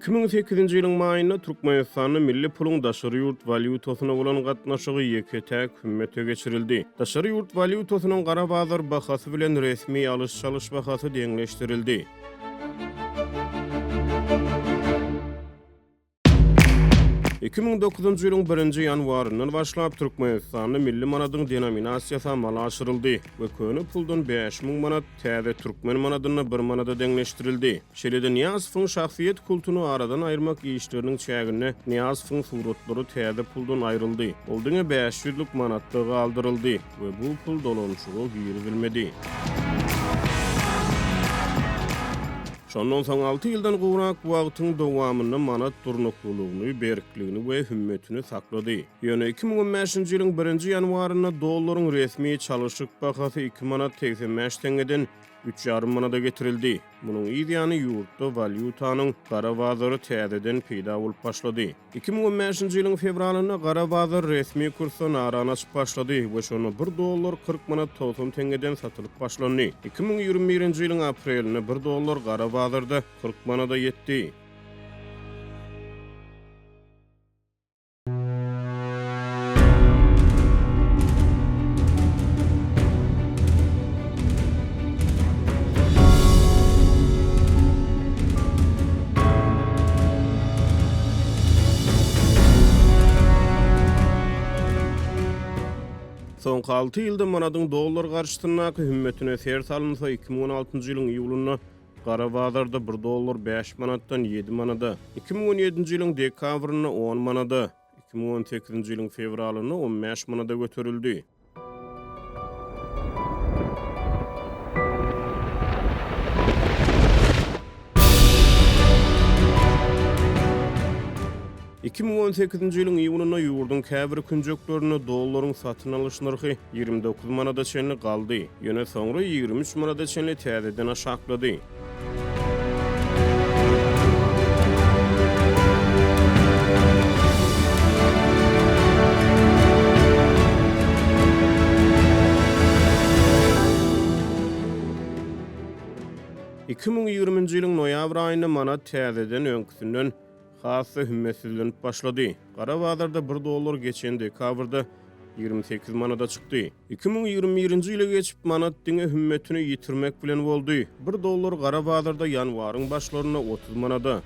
2008-nji ýylyň maýynda Türkmenistanda milli puluň daşary ýurt walýutasyna bolan gatnaşygy ýeke-täk hümmete geçirildi. Daşary ýurt walýutasynyň gara bazar bahasy bilen resmi alyş-çalyş bahasy deňleşdirildi. 2009-njy ýylyň birinji ýanwaryndan başlap Türkmenistanda milli manadyň denominasiýasy amala aşyryldy we köne puldan 5000 manat täze türkmen manadynda bir manada deňleşdirildi. Şeýle-de Nyýazowyň şahsyýet kultuny aradan aýyrmak işleriniň çäginde Nyýazowyň suratlary täze puldan aýryldy. Ol diňe bäş ýüzlük manatda galdyryldy we bu pul dolanyşyga girizilmedi. Şondan soň alty ýyldan gowrak wagtyň dowamynda manat durnuklylygyny, berkligini we hümmetini saklady. Ýöne 2015-nji ýylyň birinji ýanwarynda dollaryň resmi çalyşyk bahasy iki manat 85 teňňeden üç ýarym manada getirildi. Munuň yz ýany ýurtda walýutanyň gara bazary täzeden peýda bolup başlady. 2015-nji ýylyň fewralynda gara bazar resmi kursdan arany açyp başlady we şonda bir dollar 40 manat 90 teňňeden satylyp başlandy. 2021-nji ýylyň aprelinde bir dollar gara bazarda 40 manada ýetdi. Soňky alty ýylda manadyň dollar garşysyndaky hümmetine ser salynsa, 2016-njy ýylyň iýulynda gara bazarda bir dollar bäş manatdan ýedi manada, 2017-nji ýylyň dekabrynda on manada, 2018-nji ýylyň fewralynda on bäş manada göterildi. 2018-nji ýylyň iýunynda ýurduň käbir künjeklerinde dollaryň satyn alyş nyrhy 29 manada çenli galdy, ýöne soňra 23 manada çenli täzeden aşaklady. 2020-nji ýylyň noýabr aýynda manat täzeden öňküsinden has-da hümmetsizlenip başlady. Gara bazarda bir dollar geçen dekabrda 28 manada çykdy. 2021-nji ýyla geçip, manat diňe hümmetini ýitirmek bilen boldy. Bir dollar gara bazarda ýanwaryň başlarynda 30 manada,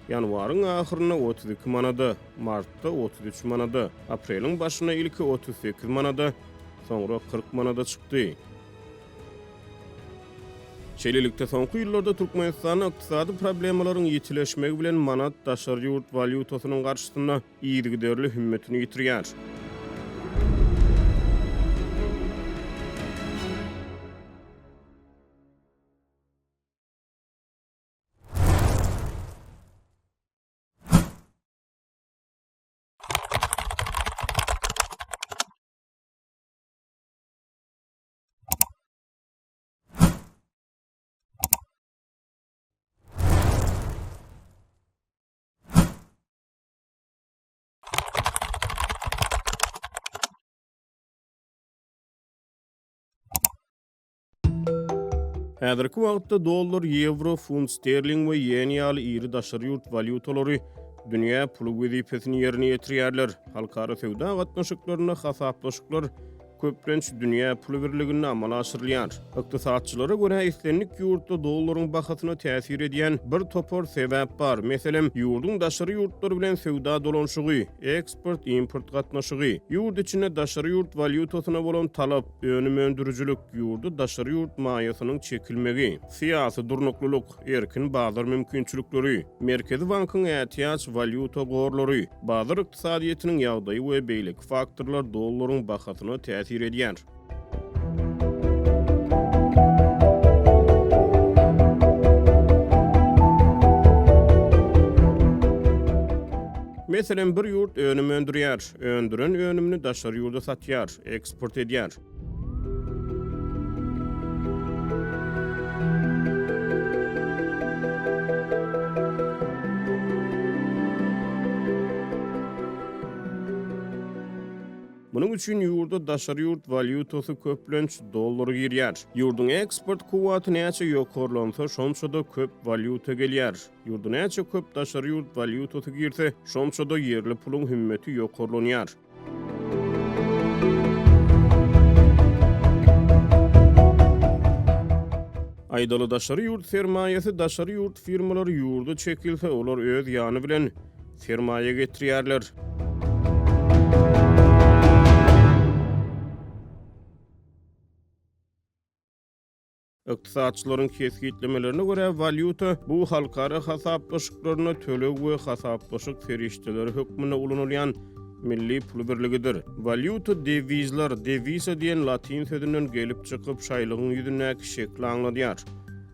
ýanwaryň ahyrynda 32 manada, martda 33 manada, apreliň başynda ilki 38 manada, soňra 40 manada çykdy. Şeýlelikde, soňky ýyllarda Türkmenistanda ykdysady problemalaryň ýitileşmegi bilen manat daşary ýurt walýutasynyň garşysynda yzygiderli hümmetini ýitirýär. Häzirki wagtda dollar, ýewro, funt sterling we ýen ýaly iri daşary ýurt walýutalary dünýä puly wezipesini ýerine ýetirýärler. Halkara söwda gatnaşyklarynda hasaplaşyklar köplenç dünýä pul birliginde amala aşyrylýar. Ykdysatçylara görä, islendik ýurtda dollaryň bahasyna täsir edýän bir topar sebäp bar. Meselem, ýurduň daşary ýurtlar bilen söwda dolanyşygy, eksport-import gatnaşygy, ýurt içinde daşary ýurt walýutasyna bolan talap, önüm öndürijilik, ýurda daşary ýurt maýasynyň çekilmegi, syýasy durnuklylyk, erkin bazar mümkinçilikleri, Merkezi bankyň ätiýaç walýuta gorlary, bazar ykdysadyýetiniň ýagdaýy we beýleki faktorlar dollaryň bahasyna täsir edýär. Meselem, bir ýurt önüm öndürýär, öndüren önümini daşary ýurda satýar, eksport edýär. Munuň üçin ýurda daşary ýurt walýutasy, köplenç, dollar girýär. Ýurduň eksport kuwwaty näçe ýokarlansa, şonça-da köp walýuta gelýär. Ýurda näçe köp daşary ýurt walýutasy girse, şonça-da ýerli puluň hümmeti ýokarlanýar. Aýdaly, daşary ýurt sermaýasy daşary ýurt firmalary ýurda çekilse, olar öz ýany bilen sermaýa getirýärler. Ykdysatçylaryň kesgitlemelerine görä, walýuta, bu halkara hasaplaşyklarynda töleg we hasaplaşyk serişdeleri hökmünde ulanylýan milli pul birligidir. Walýuta dewizler, devisa diýen latyn sözünden gelip çykyp, şaýlygyň ýüzündäki şekli aňladýar.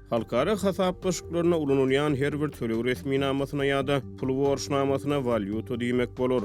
Halkara hasaplaşyklarynda ulanylýan her bir töleg resminamasyna ýa-da pul borçnamasyna walýuta diýmek bolar.